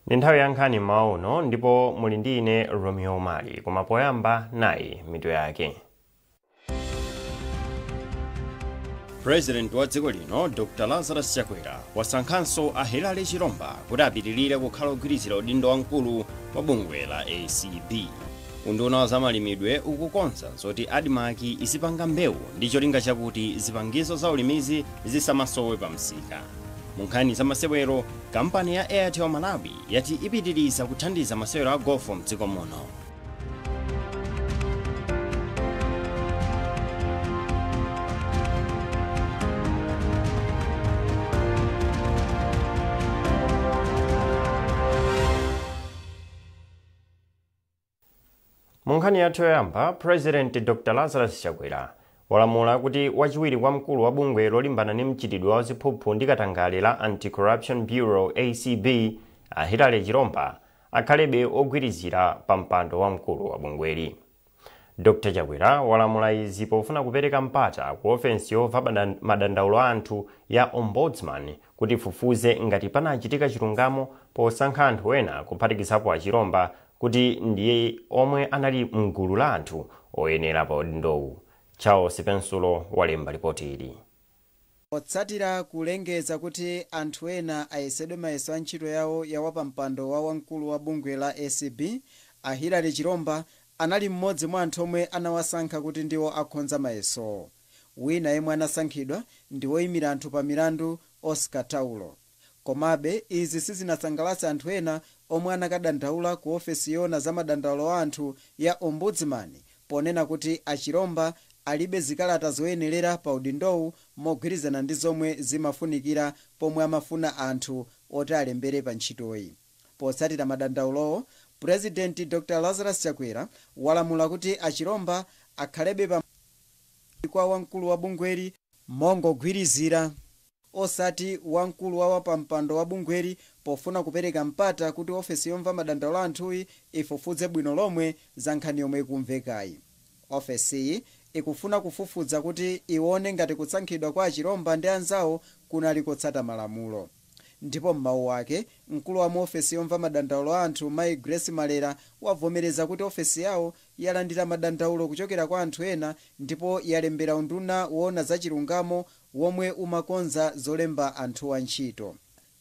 Ndi nthawi ya nkhani mmawa uno ndipo muli ndi ine Romeo Mali, koma poyamba nayi mitu yake. President wa dziko lino Dr. Lazarus Chakwera wasankhanso a Hilary Chiromba kuti apitirire kukhala ogwirizira udindo wamkulu wa bungwe la ACB. Unduna wa zamalimidwe ukukonza zoti ADMARC izipanga mbewu ndi cholinga chakuti zipangizo za ulimizi zisamasowe pa msika. Mu nkhani za masewero, kampani ya Airtel Malawi yati ipitiriza kuthandiza masewero a golfo mdziko muno. Mu nkhani yathu yoyamba, President Dr. Lazarus Chakwera walamula kuti wachiwiri kwa mkulu wa bungwe lolimbana ndi mchitidwe wa ziphuphu ndi katangale la Anti-Corruption Bureau ACB, a Hilary Chiromba, akhalebe ogwirizira pa mpando wa mkulu wa bungweli. Dr. Chakwera walamula izi pofuna kupereka mpata ku ofesi yomva madandaulo a anthu ya Ombudsman kuti ifufuze ngati panachitika chilungamo posankha anthu ena kuphatikizapo a Chiromba kuti ndiye omwe anali mgulu la anthu oyenera pa udindowu. Charles Pensulo walemba ripoti ili. Potsatira kulengeza kuti anthu ena ayesedwe mayeso a ntchito yawo ya wapampando wa wamkulu wa bungwe la ACB, a Hilary Chiromba anali mmodzi mwa anthu omwe anawasankha kuti ndiwo akhonza mayesowo. Wina yemwe anasankhidwa ndi woyimira anthu pa milandu Oscar Taulo. Komabe izi sizinasangalatse anthu ena omwe anakadandaula ku ofesi yoona za madandaulo a anthu ya Ombudsman ponena kuti a Chiromba alibe zikalata zoyenerera pa udindowu mogwirizana ndi zomwe zimafunikira pomwe amafuna anthu oti alembere pa ntchitoyi. Potsatira madandaulowo, President Dr. Lazarus Chakwera walamula kuti a Chiromba akhalebe pa kwa wamkulu wa bungweli mongogwirizira osati wamkulu wa wapampando wa bungweli pofuna kupereka mpata kuti ofesi yomva madandaulo a anthuyi ifufuze bwino lomwe za nkhani yomwe ikumvekayi. Ofesiyi ikufuna kufufuza kuti ione ngati kusankhidwa kwa Chiromba ndi anzawo kunali kotsata malamulo. Ndipo m'mawu ake, mkulu wa ofesi yomva madandaulo a anthu Mai Grace Malera wavomereza kuti ofesi yawo yalandira madandaulo kuchokera kwa anthu ena ndipo yalembera unduna woona za chilungamo womwe umakonza zolemba anthu antchito.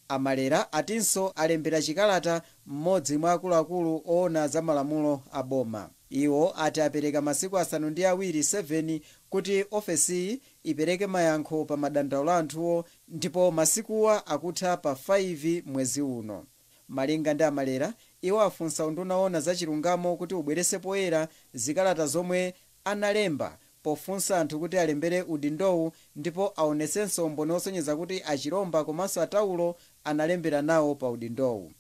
Amalera atinso alembera chikalata mmodzi mwa akuluakulu oona za malamulo a boma. Iwo ati apereka masiku 7 7 kuti ofesiyi ipereke mayankho pa madandaulo anthuwo ndipo masikuwa akutha pa 5 mwezi uno. Malinga ndi Amalera, iwo afunsa unduna woona za chilungamo kuti ubwerese poyera zikalata zomwe analemba pofunsa anthu kuti alembere udindowu ndipo aonesenso umboni osonyeza kuti a Chiromba komanso a Taulo analembera nawo pa udindowu.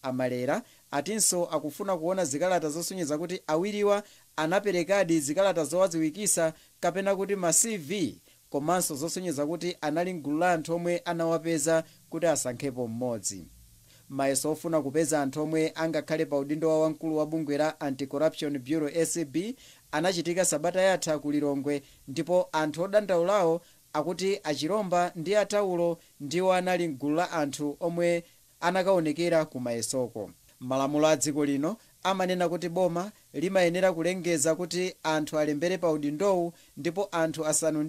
Amalera atinso akufuna kuona zikalata zosonyeza kuti awiriwa anaperekadi zikalata zowadziwikisa kapena kuti ma CV komanso zosonyeza kuti anali mgulu la anthu omwe anawapeza kuti asankhepo mmodzi. Mayeso ofuna kupeza anthu omwe angakhale pa udindo wa wamkulu wa bungwe la Anti-Corruption Bureau ACB anachitika sabata yatha ku Lilongwe ndipo anthu odandaulawo akuti a Chiromba ndi a Taulo ndiwo anali mgulu la anthu omwe anakaonekera ku mayesoko. Malamulo a dziko lino amanena kuti boma limayenera kulengeza kuti anthu alembere pa udindowu ndipo anthu 4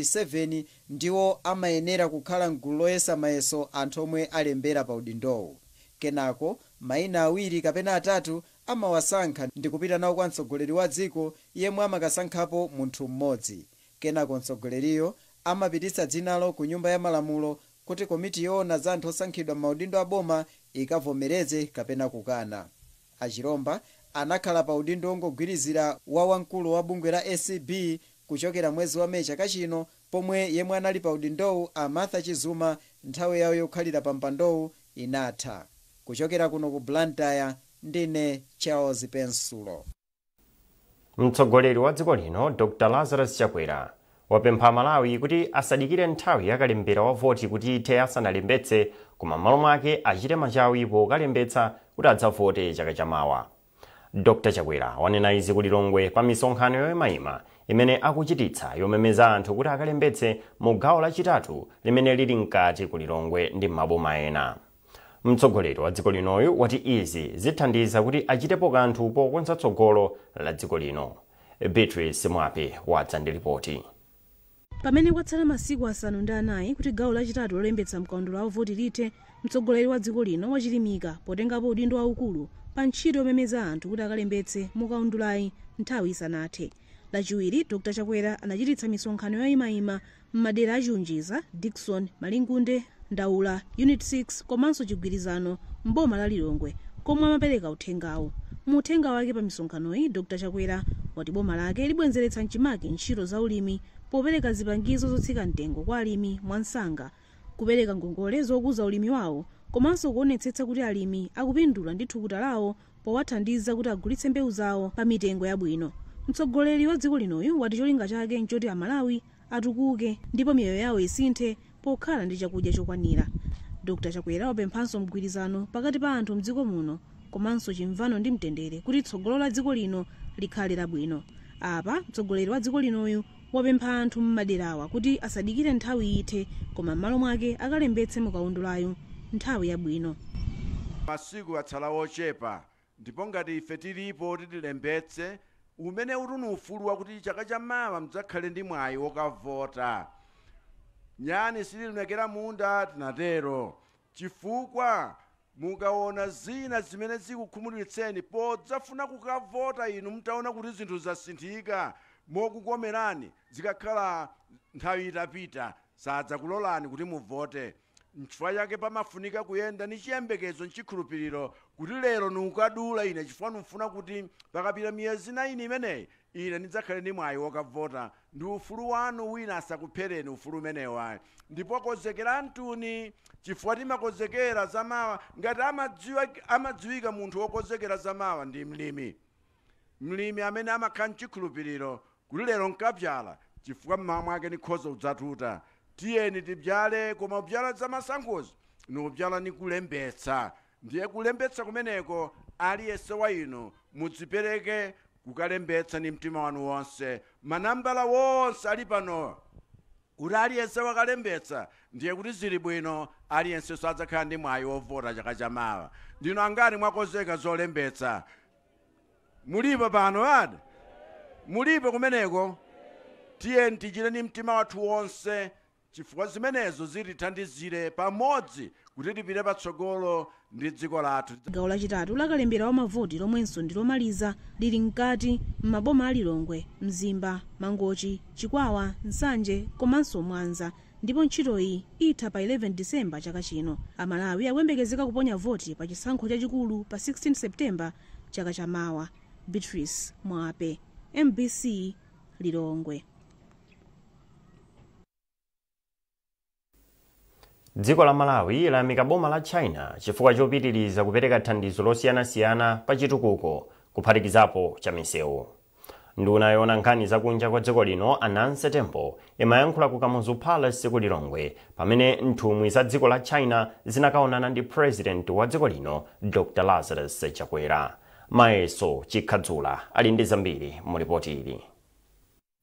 7 ndiwo amayenera kukhala mgulu loyesa mayeso anthu omwe alembera pa udindowu. Kenako mayina 2 kapena 3 amawasankha ndi kupita nawo kwa mtsogoleri wa dziko yemwe amakasankhapo munthu mmodzi. Kenako mtsogoleriyo amapititsa dzinalo ku nyumba ya malamulo kuti komiti yoona za anthu osankhidwa m'maudindo a boma ikavomereze kapena kukana. A Chiromba anakhala pa udindo wongogwirizira wa wamkulu wa bungwe la ACB kuchokera mwezi wa Meyi chaka chino pomwe yemwe anali pa udindowu a Martha Chizuma nthawi yawo yokhalira pa mpandowu inatha. Kuchokera kuno ku Blantyre, ndine Charles Pensulo. Mtsogoleri wa dziko lino Dr. Lazarus Chakwera wapempha Malawi kuti asadikire nthawi yakalembera wa voti kuti ithe asanalembetse, koma m'malo mwake achite machawi pokalembetsa kuti adzavote chaka chamawa. Dr. Chakwera wanena izi ku Lilongwe pa misonkhano yoyimayima imene akuchititsa yomemeza anthu kuti akalembetse mu gawo lachitatu limene lili mkati ku Lilongwe ndi maboma ena. Mtsogoleri wa dziko linoyu wati izi zithandiza kuti achitepo kanthu pokonza tsogolo la dziko lino. Beatrice Mwape wadza ndi ripoti. Pamene kwatsala masiku 9 kuti gawo lachitatu lolembetsa mkaundula wa voti lithe, mtsogoleri wa dziko lino wachilimika potengapo udindo waukulu pa ntchito yomemeza anthu kuti akalembetse mukaundulayi nthawi isanathe. Lachiwiri, Dr Chakwera anachititsa misonkhano yoyimayima m'madera a Chiunjiza, Dickson, Malingunde, Ndaula, Unit 6 komanso Chigwirizano m'boma la Lilongwe komwe amapereka uthengawo. Mu uthenga wake pa misonkhanoyi, Dr Chakwera wati boma lake libwenzeretsa mchimake ntchito za ulimi popereka zipangizo zotsika mtengo kwa alimi mwansanga, kupereka ngongole zokuza ulimi wawo komanso kuonetsetsa kuti alimi akupindula ndi thukuta lawo powathandiza kuti agulitse mbewu zawo pa mitengo yabwino. Mtsogoleri wa dziko linoyu wati cholinga chake nchoti Amalawi atukuke ndipo miyoyo yawo isinthe pokhala ndi chakudya chokwanira. Dr Chakwera wapemphanso mgwirizano pakati pa anthu mdziko muno komanso chimvano ndi mtendere kuti tsogolo la dziko lino likhale labwino. Apa mtsogoleri wa dziko linoyu wapempha anthu m'maderawa kuti asadikire nthawi ithe koma m'malo mwake akalembetse mukaundulayo nthawi yabwino. Masiku atsala ochepa ndipo ngati ife tilipo titilembetse umene uli ufulu wakuti chaka chamawa mudzakhale ndi mwayi wokavota. Nyani sililemekera munda tinatero, chifukwa mukaona zina zimene zikukhumudwitseni podzafuna kukavota inu mutaona kuti zinthu zasinthika mokukomerani, zikakhala nthawi itapita sadzakulolani kuti muvote. Nchifukwa chake pamafunika kuyenda ndi chiyembekezo nchikhulupiriro kuti lero nukadula ine chifukwa nufuna kuti pakapita miyezi 9 imeneyi ine ndidzakhale ndi mwayi wokavota. Ndi ufulu wanu, wina asakuphereni ufulu umenewa. Ndipo konzekera mtuni chifukwa timakonzekera zamawa. Ngati amadziwika munthu wokonzekera zamawa ndi mlimi. Mlimi amene amakhala mchikhulupiriro kuti lero nkabzala chifukwa mmawa mwake nikhoza kudzatuta. Tiyeni tibyale, koma kubyala zamasankhozi nikubyala ni kulembetsa. Ndiye kulembetsa kumeneko aliyense wa inu mudzipereke kukalembetsa ni mtima wanu wonse. Manambala wonse ali pano kuti aliyense wakalembetsa ndiye kuti zili bwino, aliyense sadzakhala ndi mwayi wovota chaka chamawa. Ndino angati mwakonzeka zolembetsa? Mulipo pano adi? Mulipo kumeneko? Tiyeni tichite ni mtima wathu wonse chifukwa zimenezo zitithandizire pamodzi kuti tipite patsogolo ndi dziko lathu. Gawo lachitatu lakalembera wa mavoti lomwenso ndi lomaliza lili mkati m'maboma a Lilongwe, Mzimba, Mangochi, Chikwawa, Nsanje komanso Mwanza, ndipo ntchitoyi itha pa 11 Disemba chaka chino. Amalawi akuyembekezeka kuponya voti pa chisankho chachikulu pa 16 Septemba chaka chamawa. Beatrice Mwape, MBC, Lilongwe. Dziko la Malawi layamika boma la China chifukwa chopitiriza kupereka thandizo losiyanasiyana pa chitukuko kuphatikizapo cha misewu. Nduna yoona nkhani zakunja kwa dziko lino Ananse Tembo imayankhula ku Kamuzu Palace ku Lilongwe pamene nthumwi za dziko la China zinakaonana ndi president wa dziko lino Dr Lazarus Chakwera. Mayeso Chikhadzula ali ndi zambiri mu ripoti ili.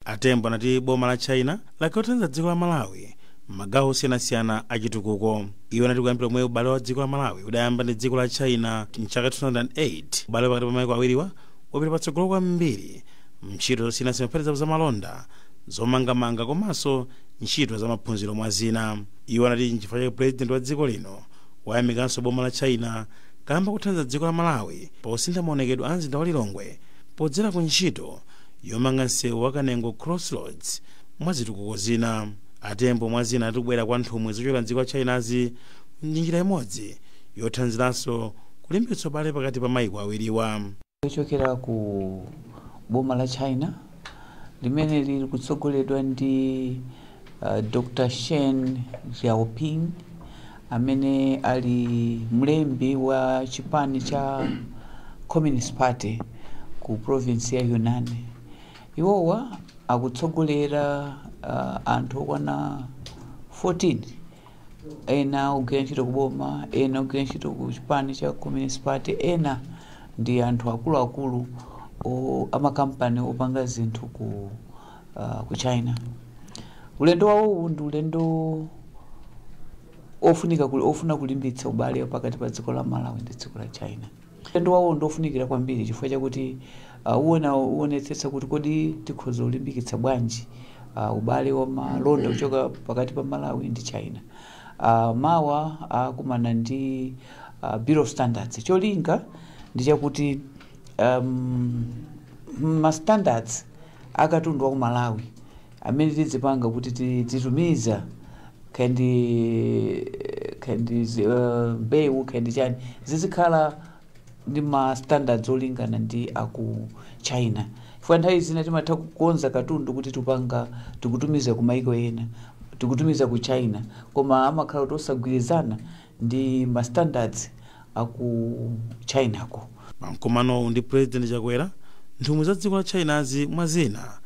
Atembo anati boma la China lakuthandiza dziko la Malawi magawo osiyanasiyana achitukuko. Iwo anati kuyambira omwe ubale wa dziko la Malawi udayamba ndi dziko la China mchaka 2008, ubale pakati pa maiko awiriwa wapita patsogolo kwambiri ntchito zosiyanasiyana kuphatikizapo zamalonda, zomangamanga komanso ntchito zamaphunziro mwa zina. Iwo anati nchifukwa chake president wa dziko lino wayamikanso boma la China kamba kuthandiza dziko la Malawi posintha maonekedwe a mzinda wa Lilongwe podzera ku ntchito yomanga msewu wa Kanengo Crossroads mwa zitukuko zina. Atembo mwa zina atikubwera kwa nthumwi zochokera mdziko la Chinazi ndi njira imodzi yothandiziranso kulimbikitsa ubale pakati pa maiko awiriwa. Kuchokera ku boma la China limene lili kutsogoledwa ndi Dr Shen Xiaoping amene ali mlembi wa chipani cha Communist Party ku province ya Yunnan. Iwowa akutsogolera anthu okwana 14, ena ogwira ntchito kuboma, ena ogwira ntchito ku chipani cha Communist Party, ena ndi anthu akuluakulu amakampani opanga zinthu ku China. Ulendo wawo ndi ulendo Ofunika ofuna kulimbitsa ubale pakati pa dziko la Malawi ndi dziko la China. Ulendo wawo ndofunikira kwambiri chifukwa chakuti uonetsetsa kuti kodi tikhoza kulimbikitsa bwanji ubale wa malonda kuchoka pakati pa Malawi ndi China. Mawa akumana ndi Bureau of Standards. Cholinga ndi chakuti ma standards akatundu wa ku Malawi amene tizipanga kuti tizitumiza kandi mbewu kandi chani zizikhala ndi ma standards olingana ndi aku China. Chifukwa nthawi zina timatha kukonza katundu kuti tupanga tikutumiza ku maiko ena, tikutumiza ku China, koma amakhala kuti osagwirizana ndi ma standards aku Chinako. Pamkumanowu ndi President Chakwera, nthumwi za dziko la Chinazi mwa zina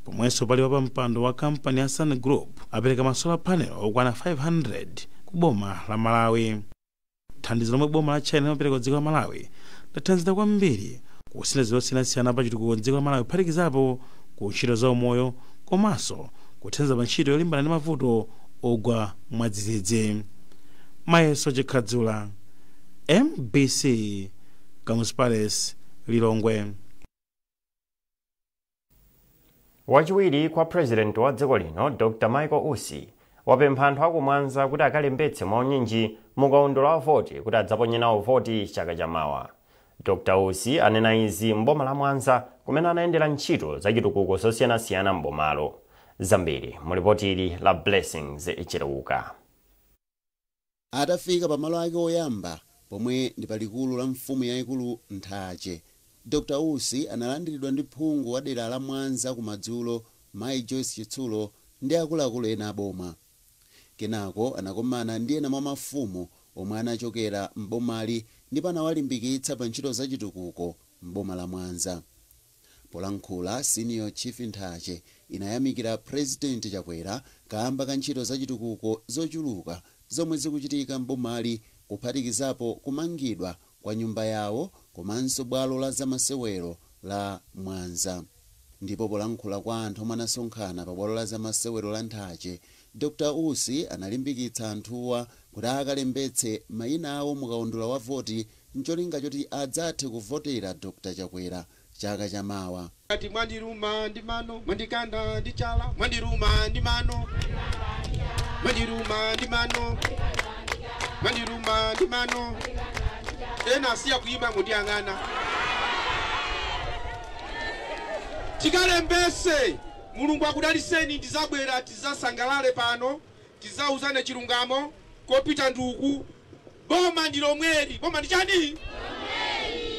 pomwenso pali wapampando wa kampani ya Sun Group apereka ma solar panel okwana 500 ku boma la Malawi. Thandizo lomwe boma la China limapereka ku dziko la Malawi lathandizira kwambiri kusintha zosiyanasiyana pa chitukuko dziko la Malawi, kuphatikizapo ku ntchito za umoyo komanso kuthandiza pa ntchito yolimbana ndi mavuto ogwa mwadzidzidzi. Mayeso Chikhadzula, MBC, Kamuzu Palace, Lilongwe. Wachiwiri kwa president wa dziko lino Dr. Michael Usi wapempha anthu akumwanza kuti akalembetse mwaunyinji mukaundula wa voti kuti adzaponye nawo voti chaka chamawa. Dr. Usi anena izi m'boma la Mwanza kumene anayendera ntchito zachitukuko zosiyanasiyana m'bomalo. Zambiri mulipoti ili la Blessings Chileuka. Atafika pamalo ake oyamba pomwe ndi palikulu la mfumu yayikulu Nthache, Dr. Usi analandiridwa ndi phungu wa dera la Mwanza kumadzulo Mayi Joyce Chitsulo ndi akuluakulu ena aboma. Kenako anakomana ndi ena mwa mafumu omwe anachokera m'bomali ndipo anawalimbikitsa pa ntchito zachitukuko m'boma la Mwanza. Polankhula, Senior Chief Nthache inayamikira President Chakwera kamba ka ntchito zachitukuko zochuluka zomwe zikuchitika m'bomali, kuphatikizapo kumangidwa kwa nyumba yawo komanso bwalo la zamasewero la Mwanza. Ndipo polankhula kwa anthu omwe anasonkhana pa bwalo la zamasewero la Nthache, Dr. Usi analimbikitsa anthuwa kuti akalembetse mayina awo mukaundula wa voti ncholinga choti adzathe kuvotera Dr. Chakwera chaka chamawa. Kati mwandiruma ndi mano, mwandikanda ndi chala, mwandiruma ndi mano, mwandiruma ndi mano, mwandiruma ndi mano. Ena asiya kuyima ngundiyang'ana. Tikalembese, Mulungu akudaliseni, ndizabwera tizasangalale pano, tizauzane chilungamo, kopita nduku. Boma ndi lomweli, boma ndi chani?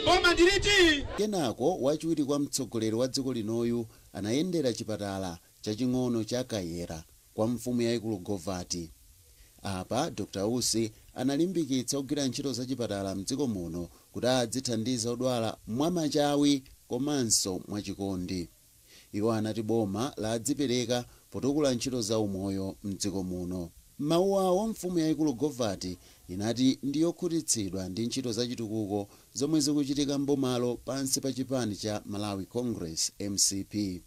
Boma ndiliti? Kenako wachiwiri kwa mtsogoleri wa dziko linoyu anayendera chipatala chaching'ono cha Kayera kwa mfumu yayikulu Govati. Apa Dr. Usi analimbikitsa kugwira ntchito za chipatala mdziko muno kuti adzithandiza odwala mwamachawi komanso mwachikondi. Iwo anati boma ladzipereka potukula ntchito za umoyo mdziko muno. Mawu awo mfumu yayikulu Govati inati ndiyokhutitsidwa ndi ntchito zachitukuko zomwe zikuchitika m'bomalo pansi pa chipani cha Malawi Congress MCP.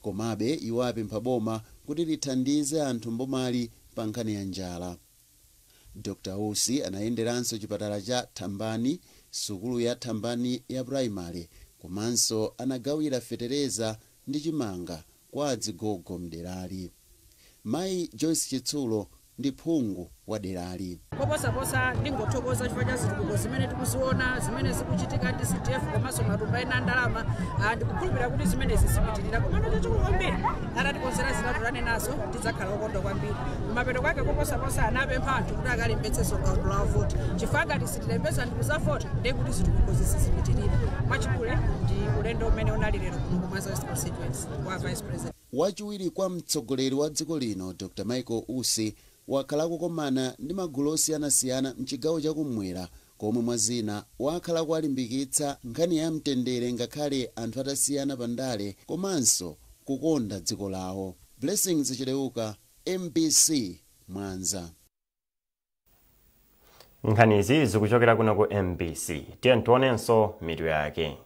Komabe iwo apempha boma kuti lithandize anthu m'bomali pa nkhani ya njala. Dr. Usi anayenderanso chipatala cha Thambani, sukulu ya Thambani ya primary, komanso anagawira fetereza ndi chimanga kwa adzigogo mderali. Mayi Joyce Chitsulo ndi phungu wa derali. Koposaposa ndingothokoza chifukwa cha zitukuko zimene tikuziona zimene zikuchitika ndi CDF komanso matumba ena ndalama, ndikukhulupirira kuti zimenezi zipitirira. Komano chachikulu kwambiri atatikonzera zina nazo tidzakhala okondwa kwambiri. Kumapeto kwake koposaposa anapempha anthu kuti akalembetsenso kaundula wa voti, chifukwa ngati sitilembetsa ndi kuzavota ndiye kuti zitukuko zizipitirira. Mwachikule ndi ulendo umene unali lero kuno ku Mwanza West Constituency wa Vice President. Wachiwiri kwa mtsogoleri wa dziko lino Dr. Michael Usi wakhala kukomana ndi magulu osiyanasiyana mchigawo chakummwera, komwe mwazina wakhala kuwalimbikitsa nkhani ya mtendere ngakhale anthu atasiyana pandale komanso kukonda dziko lawo. Blessings Chileuka, MBC, Mwanza. Nkhanizi zikuchokera kuno ku MBC. Tiye tionenso mitu yake.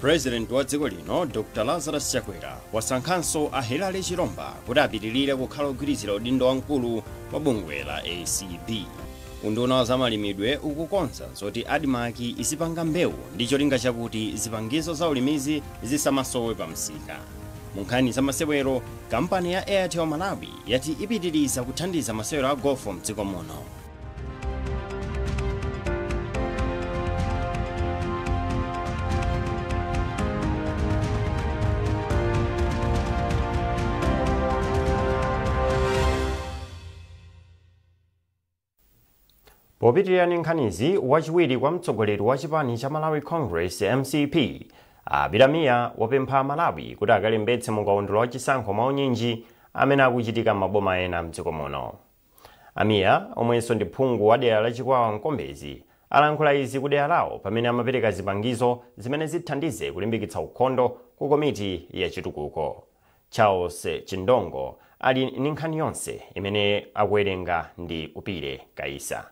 President wa dziko lino Dr Lazarus Chakwera wasankhanso a Hilary Chiromba kuti apitirire kukhala ogwirizira udindo wamkulu wa bungwe la ACB. Unduna wa zamalimidwe ukukonza zoti ADMARC izipanga mbewu ndi cholinga chakuti zipangizo za ulimizi zisamasowe pa msika. Mu nkhani za masewero, kampani ya Airtel Malawi yati ipitiriza kuthandiza masewero a golfo mdziko muno. Popitirira ndi nkhanizi, wachiwiri kwa mtsogoleri wa chipani cha Malawi Congress MCP Abida Mia wapempha Malawi kuti akalembetse mukaundula wa chisankho maunyinji amene akuchitika m'maboma ena mdziko muno. Amiya, omwenso ndi phungu wa dera la Chikwawa Mkombezi, alankhula izi ku dera lawo pamene amapereka zipangizo zimene zithandize kulimbikitsa ukhondo ku komiti ya chitukuko. Charles Chindongo ali ndi nkhani yonse imene akuwerenga ndi Upire Kaisa.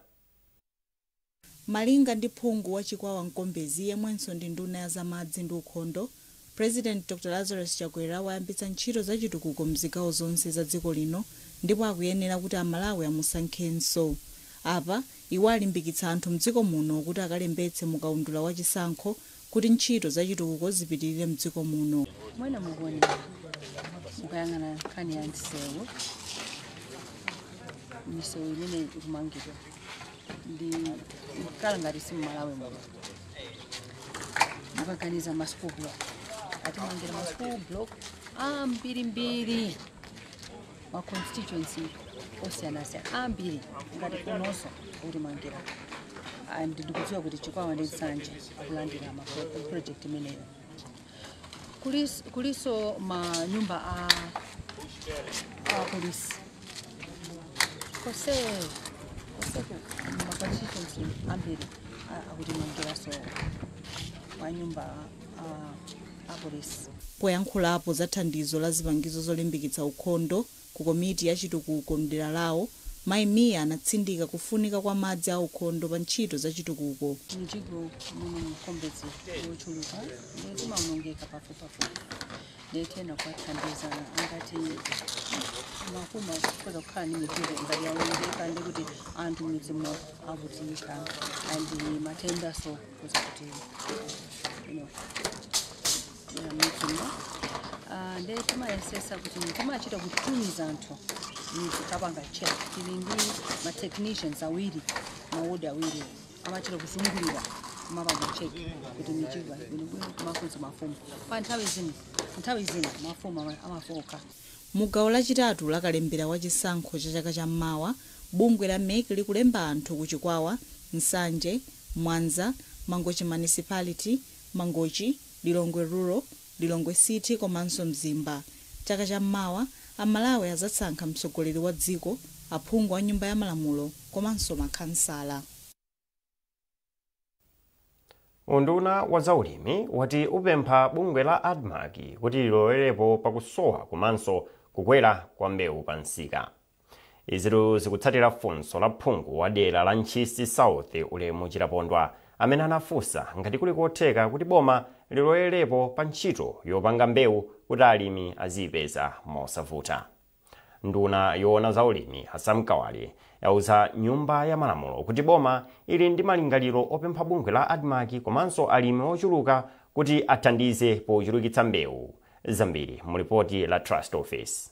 Malinga ndi phungu wa Chikwawa Mkombezi yemwenso ndi nduna ya zamadzi ndi ukhondo, President Dr Lazarus Chakwera wayambitsa ntchito za chitukuko mzigawo zonse za dziko lino ndipo akuyenera kuti Amalawi amusankhenso. Apa iwo alimbikitsa anthu mdziko muno kuti akalembetse mukaundula wa chisankho kuti ntchito za chitukuko zipitirire mdziko muno. Mwena mukuonera mukayang'ana nkhani ya msewu, misewu imene ikumangidwa ndi kala ngati si mmalawi muno. Mukaganiza ma school block, atimangira ma school block ambirimbiri ma constituency osiyanasiyana ambiri, ngati kunonso kutimangira, and ndikudziwa kuti Chikwawa ndi Nsanje akulandira ma project imeneyo. Kuliso manyumba a polisi kose koseku ma constituency ambiri akutimangiraso manyumba a polisi. Poyankhulapo za thandizo la zipangizo zolimbikitsa ukhondo ku komiti ya chitukuko mdera lawo, Mayi Miya anatsindika kufunika kwa madzi a ukhondo pa ntchito za chitukuko. Mijigo muno mkombezi yochuluka ndimaonongeka pafupipafupi, ndiyetena kuwathandiza ngati mafumu akhoza kukhala ndi mijigo ngati yaonongeka, ndikuti anthu midzimo avutika and matendaso kuza kuti midzimo. Nde timayesesa kuti timachita kutumiza anthu midzi kapanga check. Tili ndi ma technicians awiri, mawodi awiri amachita kuzungulira kumapanga check kuti mijigo bwinobwino, kumafunsa mafumu pa nthawi zina. Nthawi zina mafumu amafoka. Mugawo lachitatu la kalembera wa chisankho cha chaka cham'mawa, bungwe la MEC likulemba anthu ku Chikwawa, Nsanje, Mwanza, Mangochi Municipality, Mangochi, Lilongwe Rural, Lilongwe City komanso Mzimba. Chaka cham'mawa Amalawi adzasankha mtsogoleri wa dziko, aphungu a nyumba ya malamulo komanso makhansala. Unduna wa zaulimi wati upempha bungwe la ADMARC kuti lilowerepo pakusowa komanso kukwera kwa mbewu pa msika. Izitu zikutsatira funso la phungu wa dera la Ntchisi South Ulemu Chilapondwa, amene anafunsa ngati kuli kotheka kuti boma lilowerepo pa ntchito yopanga mbewu kuti alimi aziyipeza mosavuta. Nduna yoona zaulimi Hassan Kawale yauza nyumba ya malamulo kuti boma ili ndi malingaliro opempha bungwe la ADMARC komanso alimi ochuluka kuti athandize pochulukitsa mbewu. Zambiri mu ripoti la Trust Office.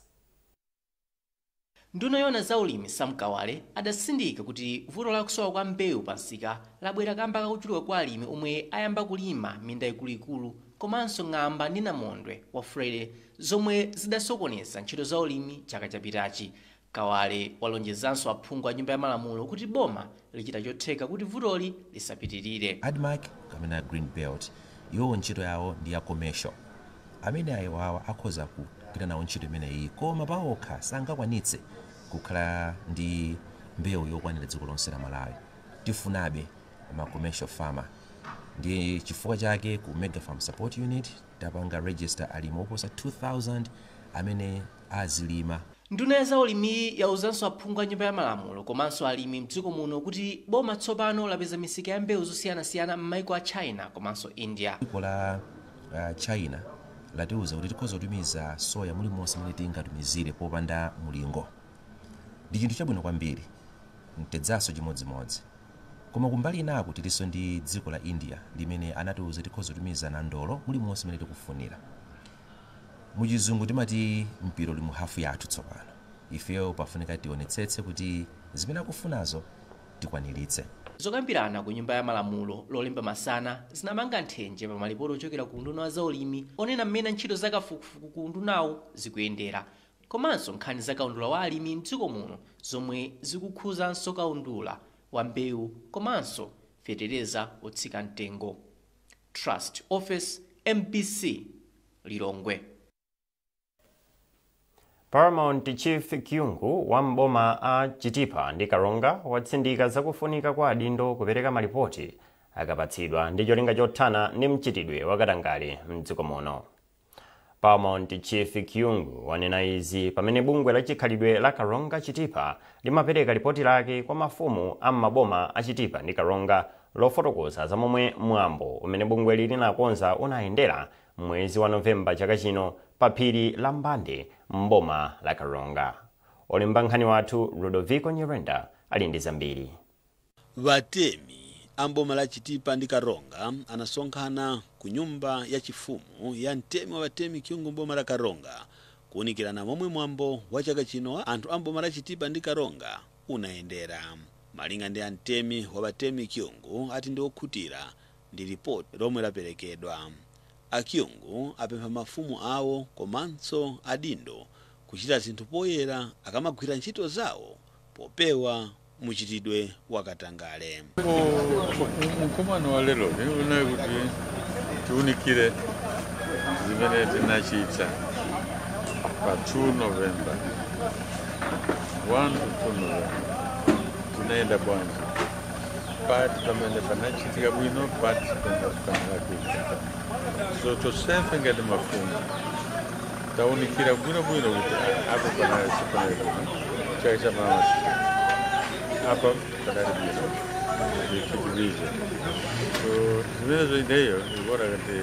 Nduna yoona zaulimi Sam Kawale adasindika kuti vuto la kusowa kwa mbewu pa msika labwera kamba kakuchuluka kwa alimi omwe ayamba kulima minda ikuluikulu komanso ng'amba ndi namondwe wa Freddy zomwe zidasokoneza ntchito za ulimi chaka chapitachi. Kawale walonjezanso aphungu a nyumba ya malamulo kuti boma lichita chotheka kuti vutoli lisapitirire. ADMARC kapena Green Belt, iwowo ntchito yawo ndi ya commercial. Amene ayiwawa akhoza kugwira nawo ntchito imeneyi, koma paokha sangakwanitse kukhala ndi mbewu yokwanira dziko lonse la Malawi. Tifunabe ma commercial farmer, ndi chifukwa chake ku Mega Farm Support Unit tapanga register alimi oposa 2000 amene azilima. Nduna ya zaulimi yauzanso aphungu a nyumba ya malamulo komanso alimi mdziko muno kuti boma tsopano lapeza misika ya mbewu zosiyanasiyana m'maiko a China komanso India. Dziko la China latiuza kuti tikhoza kutumiza soya mulimonse mene tingatumizire popanda mulingo. Ndi chinthu chabwino kwambiri, mtedzaso chimodzimodzi. Koma kumbali inako tilinso ndi dziko la India limene anatiuza tikhoza kutumiza nandolo mulimonse mene tikufunira. Muchizungu timati mpira uli mu hafu yathu tsopano. Ifeyo pafunika tionetsetse kuti zimene akufunazo tikwaniritse. Zokambirana ku Nyumba ya Malamulo Lolemba masana zinamanga nthenje pa malipoti ochokera ku unduna wa zaulimi onena mmene ntchito zakafukufuku ku undunawo zikuyendera, komanso nkhani za kaundula wa alimi mdziko muno zomwe zikukhuzanso kaundula wa mbewu komanso fetereza otsika mtengo. Trust Office, MBC, Lilongwe. Paramount Chief Kyungu wa mboma a Chitipa ndi Karonga watsindika zakufunika kwa adindo kupereka malipoti akapatsidwa ndi cholinga chothana ndi mchitidwe wakatangale mdziko muno. Paramount Chief Kyungu wanena izi pamene bungwe la chikhalidwe la Karonga Chitipa limapereka lipoti lake kwa mafumu a maboma a Chitipa ndi Karonga lofotokoza za momwe mwambo umene bungweli linakonza unayendera mwezi wa Novemba chaka chino pa phiri la Mbande mboma la Karonga. Olemba nkhani wathu Ludovico Nyirenda ali ndi zambiri. Vatemi amboma la Chitipa ndi Karonga anasonkhana ku nyumba ya chifumu ya mtemi wa vatemi Kyungu mboma la Karonga kuwunikirana momwe mwambo wa chaka chino anthu amboma la Chitipa ndi Karonga unayendera. Malinga ndi amtemi wa vatemi Kyungu ati ndi okhutira ndi ripoti lomwe laperekedwa. Akyungu apempha mafumu awo komanso adindo kuchita zinthu poyera akamagwira ntchito zawo popewa muchitidwe wakatangale. Mkumano wa lero unaye kuti tiunikire zimene tinachita pa 2 November 1 to 2 November tinaenda bwanji pati pamene panachitika bwino pati pamene. So tosefe ngati mafumu taunikira bwinobwino kuti apo panali bwino chaka cha mama apa panali bwino tipitirize. So zimenezo ineyo ikuona kuti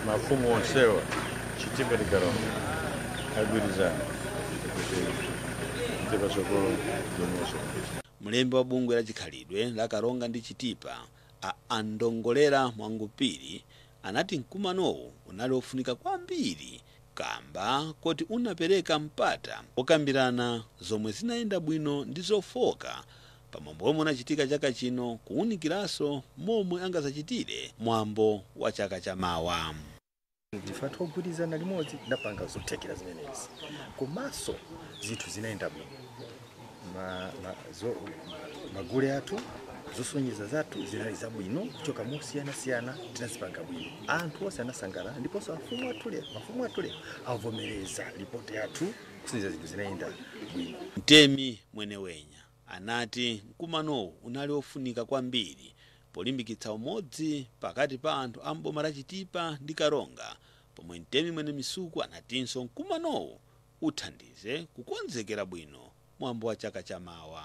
mafumu onsewa Chitipa ndi Karonga agwirizana kuti tipasokolo zonse. Mlembi wa bungwe la chikhalidwe la Karonga ndi Chitipa a Andongolera Mwangupiri anati mkumanowu unali ofunika kwambiri kamba koti unapereka mpata okambirana zomwe zinayenda bwino ndi zofoka pamwambo omwe unachitika chaka chino, kuwunikiranso momwe angazachitire mwambo wa chaka chamawa. Ndife anthu ogwirizana limodzi tinapanga zothekera zimenezi, komanso zinthu zinayenda bwino. Magule athu zosonyeza zathu zinali zabwino kuchoka mosiyanasiyana, tinazipanga bwino, anthu onse anasangalala, ndiponso mafumu athu lero avomereza ripoti yathu kusonyeza zinthu zinayenda bwino. Mtemi Mwenewenya anati mkumanowu unali ofunika kwambiri polimbikitsa umodzi pakati pa anthu a mboma la Chitipa ndi Karonga, pomwe mtemi Mwene Misuku anatinso mkumanowu uthandize kukonzekera bwino mwambo wa chaka chamawa.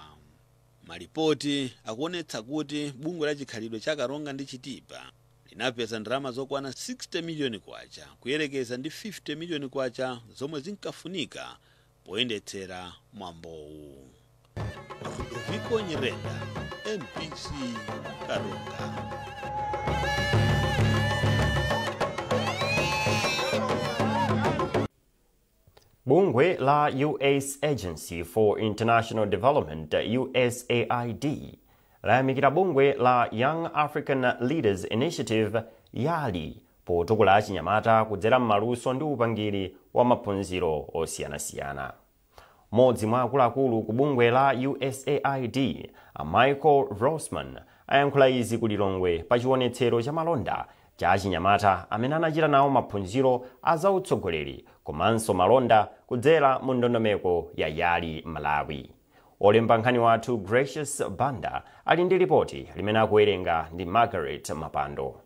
Malipoti akuonetsa kuti bungwe la chikhalidwe cha Karonga ndi Chitipa linapeza ndalama zokwana 60 miliyoni kwacha kuyerekeza ndi 50 miliyoni kwacha zomwe zinkafunika poyendetsera mwambowu. Rudoviko Nyirenda, MBC, Karonga. Bungwe la US Agency for International Development USAID layamikira bungwe la Young African Leaders Initiative YALI potukula achinyamata kudzera m'maluso ndi upangiri wa maphunziro osiyanasiyana. Mmodzi mwa akuluakulu ku bungwe la USAID, a Michael Rossman, ayankhula izi ku Lilongwe pa chionetsero cha malonda cha achinyamata amene anachita nawo maphunziro a zautsogoleri komanso malonda kudzera mu ndondomeko ya YALI Malawi. Olemba nkhani wathu Gracious Banda ali ndi ripoti limene akuwerenga ndi Margaret Mapando.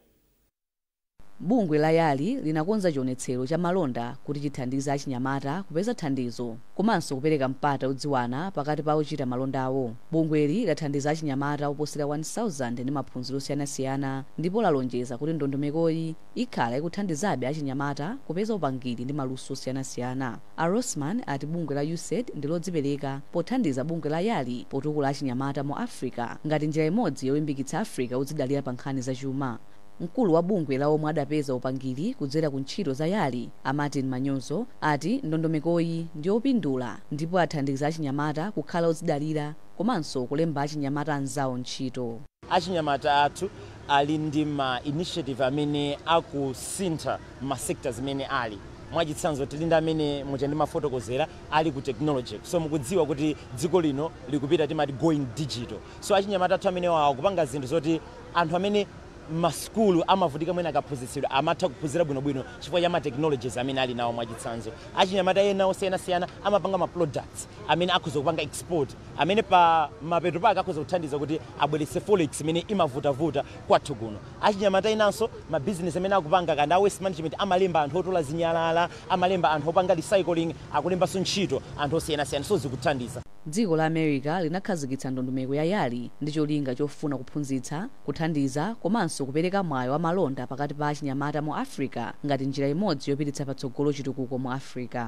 Bungwe la YALI linakonza chionetsero cha malonda kuti chithandize achinyamata kupeza thandizo komanso kupereka mpata odziwana pakati pa ochita malondawo. Bungweli lathandiza achinyamata oposera 1000 ndi maphunziro osiyanasiyana ndipo lalonjeza kuti ndondomekoyi ikhala ikuthandizabe achinyamata kupeza upangiri ndi maluso osiyanasiyana. A Rosman ati bungwe la USAID ndi lodzipereka pothandiza bungwe la YALI potukula achinyamata mu Africa ngati njira imodzi yolimbikitsa Africa odzidalira pa nkhani zachuma. Mkulu wa bungwe la omwe adapeza upangiri kudzera ku ntchito za YALI, a Martin Manyozo, ati ndondomekoyi ndi yopindula ndipo athandiza achinyamata kukhala odzidalira komanso kulemba achinyamata anzawo ntchito. Achinyamata athu ali ndi ma initiative amene akusintha ma sectors amene ali. Mwachitsanzo, tili ndi amene muja ndimafotokozera ali ku technology. So mukudziwa kuti dziko lino likupita, timati going digital. So achinyamata athu amene wawo kupanga zinthu zoti anthu amene masukulu amavutika mwina akaphunzitsidwa amatha kuphunzira bwinobwino chifukwa cha ma technologies amene ali nawo. Mwachitsanzo, achinyamata ena osiyanasiyana amapanga ma products amene akhoza kupanga export, amene pa mapeto pake akhoza kuthandiza kuti abweretse forex imene imavutavuta kwathu kuno. Achinyamata enanso ma business amene akupanga kanda waste management, amalemba anthu otola zinyalala, amalemba anthu opanga recycling, akulembanso ntchito anthu osiyanasiyana, so zikuthandiza. Dziko la America linakhazikitsa ndondomeko ya YALI ndi cholinga chofuna kuphunzitsa, kuthandiza komanso kupereka mwayi wa malonda pakati pa achinyamata mu Africa ngati njira imodzi yopititsa patsogolo chitukuko mu Africa.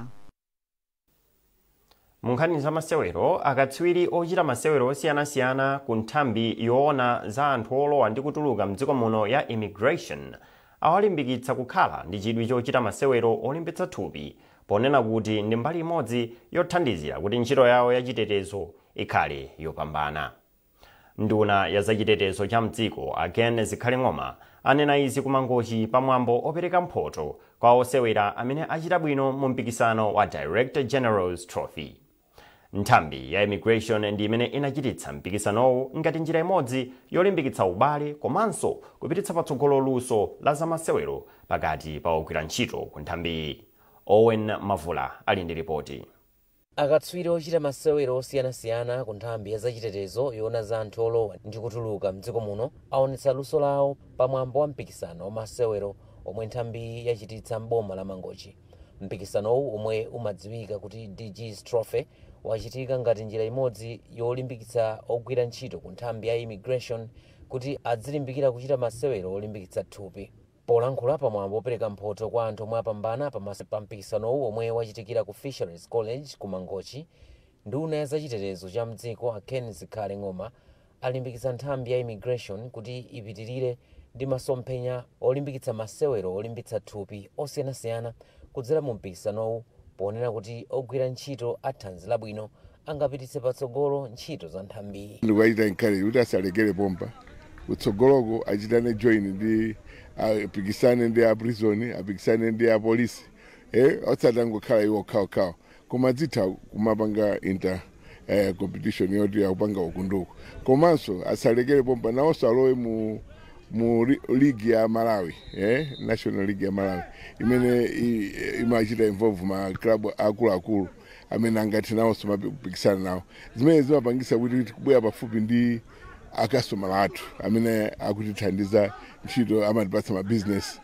Mu nkhani za masewero, akatswiri ochita masewero osiyanasiyana ku nthambi yoona za anthu olowa ndi kutuluka mdziko muno ya immigration awalimbikitsa kukhala ndi chidwi chochita masewero olimbitsa thupi, ponena kuti ndi mbali imodzi yothandizira kuti ntchito yawo yachitetezo ikhale yopambana. Nduna ya zachitetezo cha mdziko, a Ken Zikhale Ng'oma, anena izi kuMangochi pamwambo opereka mphoto kwa osewera amene achita bwino mu mpikisano wa Director General's Trophy. Nthambi ya immigration ndi imene inachititsa mpikisanowu ngati njira imodzi yolimbikitsa ubale komanso kupititsa patsogolo luso la zamasewero pakati pa ogwira ntchito ku nthambiyi. Owen Mavula ali ndi ripoti. Akatswiri ochita masewero osiyanasiyana ku nthambi ya zachitetezo yoona za anthu olowa ndi kutuluka mdziko muno aonetsa luso lawo pamwambo wa mpikisano wa masewero omwe nthambi yachititsa mboma la Mangochi. Mpikisanowu, omwe umadziwika kuti DG's Trophy, wachitika ngati njira imodzi yolimbikitsa ogwira ntchito ku nthambi ya immigration kuti adzilimbikira kuchita masewero olimbikitsa thupi. Polankhula pamwambo opereka mphoto kwa anthu omwe apambana pa mpikisanowu omwe wachitikira ku Fisheries College ku Mangochi, nduna ya zachitetezo cha mdziko, a Ken Zikhale Ng'oma, alimbikitsa nthambi ya immigration kuti ipitirire ndi masomphenya olimbikitsa masewero olimbitsa thupi osiyanasiyana kudzera mu mpikisanowu, ponena kuti ogwira ntchito athanzi labwino angapititse patsogolo ntchito za nthambiyi. Ndikuachita encourage kuti asalekere pompa, kutsogoloko achitane join ndi apikisane ndi a prison, apikisane ndi a polisi, osati angokhala iwo okhaokhawo, koma adzitha kumapanga inter competition yoti akupanga uku ndi uku. Komanso asalekere pompa, nawonso alowe mu league ya Malawi, National League ya Malawi imene imachita involve ma club akuluakulu amene angathe nawonso mapikisana nawo, zimene zimapangisa kuti kubwera pafupi ndi akastomala athu amene akutithandiza ntchito, amatipatsa mabizinesi.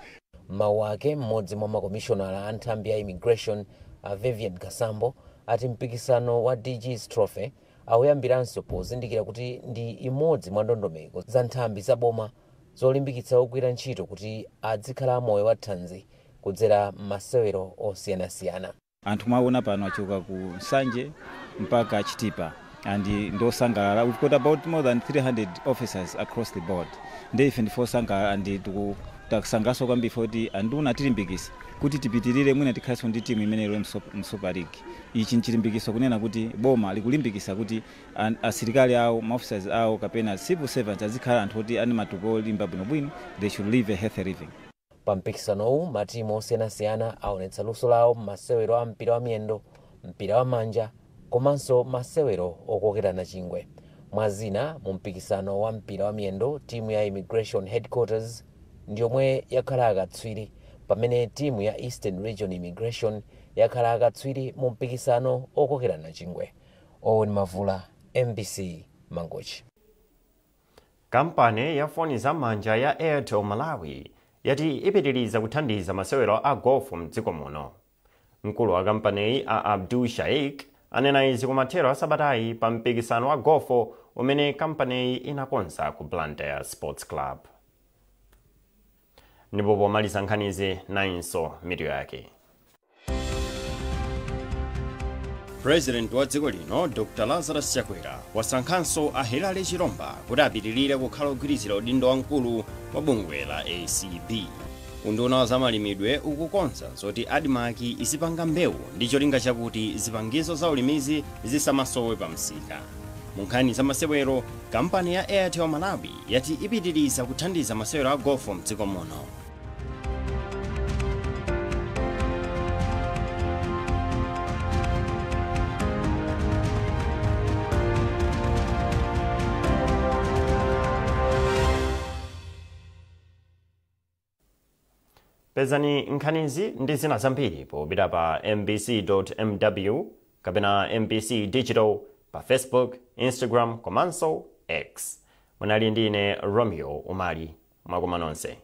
Mawu ake, mmodzi mwa makomishonala a nthambi ya immigration, a Vivian Kasambo, ati mpikisano wa DG's Trophy awuyambiranso pozindikira kuti ndi imodzi mwa ndondomeko za nthambi za boma zolimbikitsa ogwira ntchito kuti adzikhala moyo wathanzi kudzera m'masewero osiyanasiyana. Anthu mwaona pano achoka ku Nsanje mpaka Chitipa and ndosangalala. We've got about more than 300 officers across the board, ndi ife ndife osangalala and takusangalanso kwambiri kuti anduna atilimbikisa kuti tipitirire, mwina tikhalenso ndi timu imene ili mu Super League. Ichi nchilimbikiso kunena kuti boma likulimbikisa kuti asilikali awo, maofficers awo kapena civil servants azikhala anthu oti ani matupi olimba bwinobwino. They should live a healthy living. Pa mpikisanowu, matimu osiyanasiyana aonetsa luso lawo m'masewero a mpira wa miyendo, mpira wa manja komanso masewero okokerana chingwe. Mwazina, mu mpikisano wa mpira wa miyendo, timu ya Immigration Headquarters ndi yomwe yakhala akatswiri, pamene timu ya Eastern Region Immigration yakhala akatswiri mu mpikisano okokerana chingwe. Owen Mavula, MBC, Mangochi. Kampani ya foni zam'manja ya Airtel Malawi Yati ipitiriza kuthandiza masewero a golf mdziko muno. Mkulu wa kampaniyi, a Abdul Shaik, anena izi kumathero a sabatayi pa mpikisano wa golfo umene kampaniyi inakonza ku Blantyre Sports Club. Ndipo pomaliza nkhanizi, nayinso mitu yake. President wa dziko lino, Dr Lazarus Chakwera, wasankhanso a Hilary Chiromba kuti apitirire kukhala ogwirizira udindo wamkulu wa bungwe la ACB. Unduna wa zamalimidwe ukukonza zoti ADMARC izipanga mbewu ndi cholinga chakuti zipangizo za ulimizi zisamasowe pa msika. Mu nkhani za masewero, kampani ya Airtel Malawi yati ipitiriza kuthandiza masewero a golfo mdziko muno. Pezani nkhanizi ndi zina zambiri popita pa mbc.mw kapena MBC Digital pa Facebook, Instagram komanso X. Munali ndi ine Romeo Umali. Mwakoma nonse.